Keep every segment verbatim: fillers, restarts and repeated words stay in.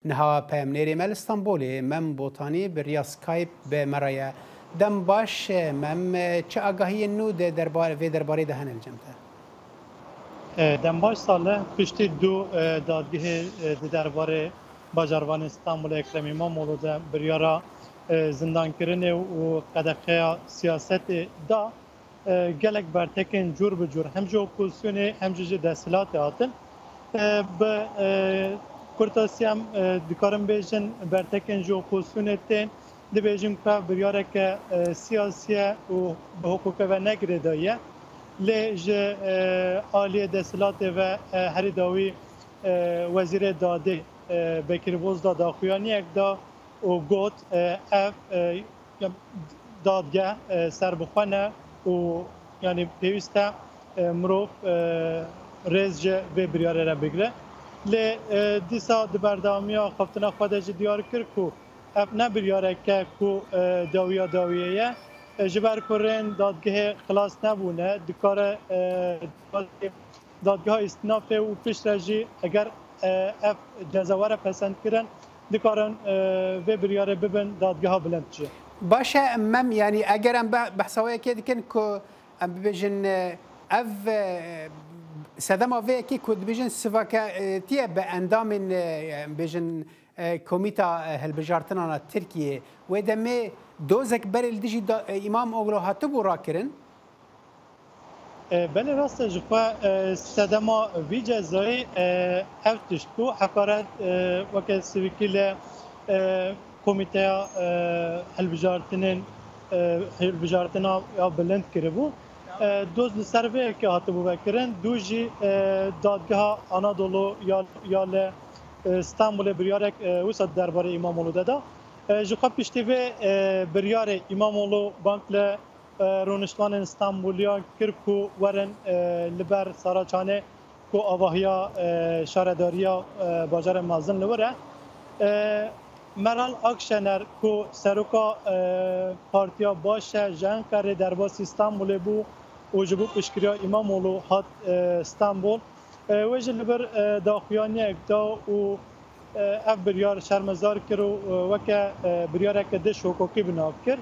Niha peyamnêrê me li Stenbolê, Mem Botanî, bi riya Skype bi me re ye. Dem baş, Mem, çi agahiyên nû di derbar-, vê derbarê de hene li cem te? E, dem baş Salih, piştî du, e, dadgehê, e, di derbarê bajarvanê Stenbolê Ekrem Îmamoğlu de biryara, e, zindankirinê û qedeqeya siyasetê da, e, gelek bertekên cûr bi cûr hem ji opozisyonê hem jî ji desthilatê hatin. E, bi, e, kurtasî em, e, dikarin bêjin bertekên ji opozisyonê tên, dibêjin ku ev biryareke, e, siyasî ye û bi hiqûqê ve ne girêdayî ye. Lê ji, e, aliyê desthilatê ve, e, herî dawî, e, Wezîrê Dadê, e, Bekir Bozdağ daxuyaniyek da û got, e, ev, e, ya, dadgeh, e, serbixwe ne û, yanî, pêwîst e, e, mirov, e, rêz ji vê biryarê re bigire. Lê, e, dîsa di berdewamiya axaftina xwe de jî diyar kir ku ev ne biryareke ku, e, dawiya dawiyê ye. E, ji ber ku rên dadgehê xilas nebûne, dikare, e, dadgeha îstînafê û piştre jî eger, e, ev ceza were pesendkirin, dikarin, e, vê biryarê bibin dadgeha bilind jî. Baş e, Mem, yanî eger em be-, behsa wê yekê dikin ku em bibêjin, e, ev, e, sedema vê yekê ku dibêjin sivaketiye bi endamên, e, em bêjin, e, Komîta, e, Hilbijartinan a Tirkiyê, wê demê dozek berê li dijî da-, e, Îmamoğlu hatibû rakirin? E, belê rast e, ji xwe, e, sedema vî cezayê, e, ev tişt bû, heqaret, e, weke sivîkî li, e, komîteya, e, hilbijartinên, e, hilbijartina ya bilind kiribû. E, doz li ser vê yekê hatibû vekirin, dû jî, e, dadgeha Anadolu ya, ya li, e, Stenbolê biryarek, e, wisa derbarê Îmamoğlu de da. E, ji xwe piştî vê, e, biryarê Îmamoğlu bang li e, rûniştvanên Stenboliyan kir ku werin, e, li ber Saraçanê ku avahiya, e, şaredariya, e, bajarê mezin li wir e. E, Meral Akşener ku seroka, e, Partiya Baş e ji Enqerê derbasî Stenbolê bû û ji bo piştgiriya Îmamoğlu hat, e, Stenbol. E, wê jî li vir, e, daxuyaniyek da û, e, ev biryar şermezar kir û, e, weke, e, biryareke diş hukukî bi nav kir.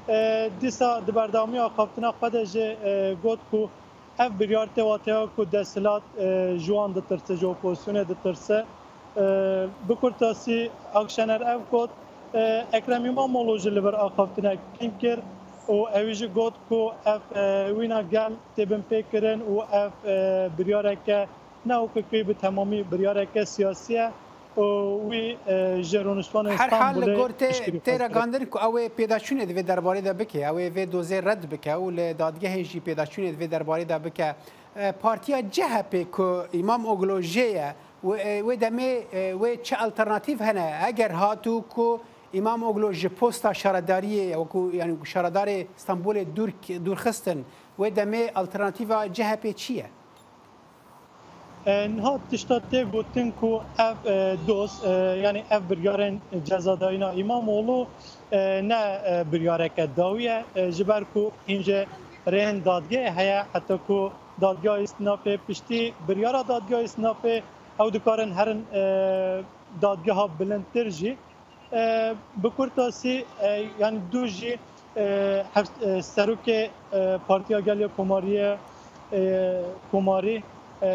E, dîsa di berdewamiya axaftina xwe de jî, e, got ku ev biryar tê wateya ku desthilat, e, ji wan ditirse, ji opozisyonê ditirse. E, bi kurtasî Akşener ev got, e, Ekrem Îmamoğlu jî li vir axaftinek kin kir û ewî jî got ku ev, e, wîna gel tê binpêkirin û ev, e, biryareke ne hukukî, bi temamî biryareke siyasî ye û wî, e, ji rûniştvanên Her hal li Stenbolê gor tê, piştgirî tê xwest kir. Ragihandin ku ew ê pêdaçûnê di vê derbarê de bike, ew ê vê dozê red bike û li dadgehê jî pêdaçûnê di vê derbarê de bike. E, Partiya C H P ku Îmamoglu jê ye, wê, e, wê demê, e, wê çi alternatîf hene? Eger hatû ku Îmamoglu ji posta şaredariyê, wekû, yanî, şaredarê Stenbolê dûr, dûr xistin, wê demê alternatîfa C H P çi ye? E, niha tişta tê gotin ku ev, e, doz, e, yanî ev biryarên cezadayîna Îmamoğlu, e, ne, e, biryareke dawî ye, e, ji ber ku hîn jî rêhên dadgehê heye, heta ku dadgeha îstînafê piştî biryara dadgeha îstînafê ew dikarin herin, e, dadgeha bilindtir jî. E, bi kurtasî, e, yanî dû jî, e, heft-, e, serokê, e, Partiya Gel ya Komariyê, e, Komarî, e,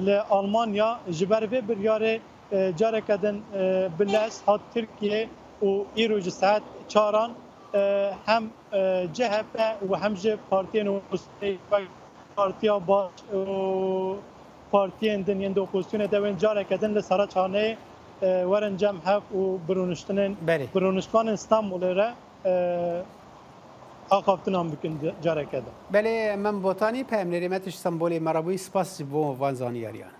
li Almanya ji ber vê biryarê, e, careke din, e, bi lez hat Tirkiyê û îro ji saet çaran, e, hem, e, C H P û hem jî partiyên Partiya Baş û partiyên din yên di opozisyonê de wên careke din li Saraçhaneyê, e, werin cem hev û bi rûniştinên, Belê. bi rûniştvanên Stenbolê re, e, axaftinan bikin ca-, careke din. Belê, Mem Botanî, peyamnêrê me tişt Stenbolê me re bûyî, spas ji bo van zaniyariyan.